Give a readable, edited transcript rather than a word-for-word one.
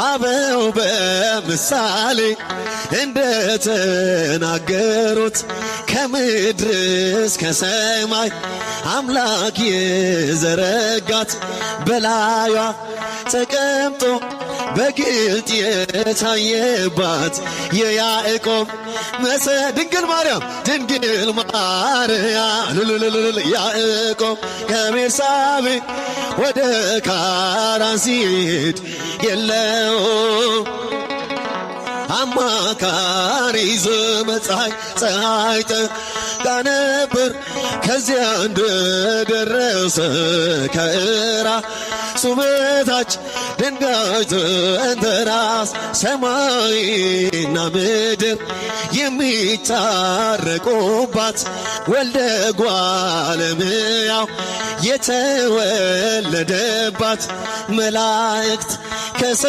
አበው በምሳሌ እንደተናገሩት ከምድር እስከ ሰማይ አምላክ የዘረጋት በላዩዋ ተቀምጦ በግልጥ የታየባት የያዕቆብ መሰ ድንግል ማርያም፣ ድንግል ማርያም ሉሉሉሉ። ያዕቆብ ከቤርሳቤ ወደ ካራን ሲሄድ የለውም አማካሪ ዘመድ። ፀሐይ ፀሐይ ጠልቃ ነበር። ከዚያ እንደደረሰ ከእራሱ በታች ድንጋይ ተንተራስ ሰማይና ምድር የሚታረቁባት ወልደ እጓለ እመሕያው የተወለደባት መላእክት ከሰ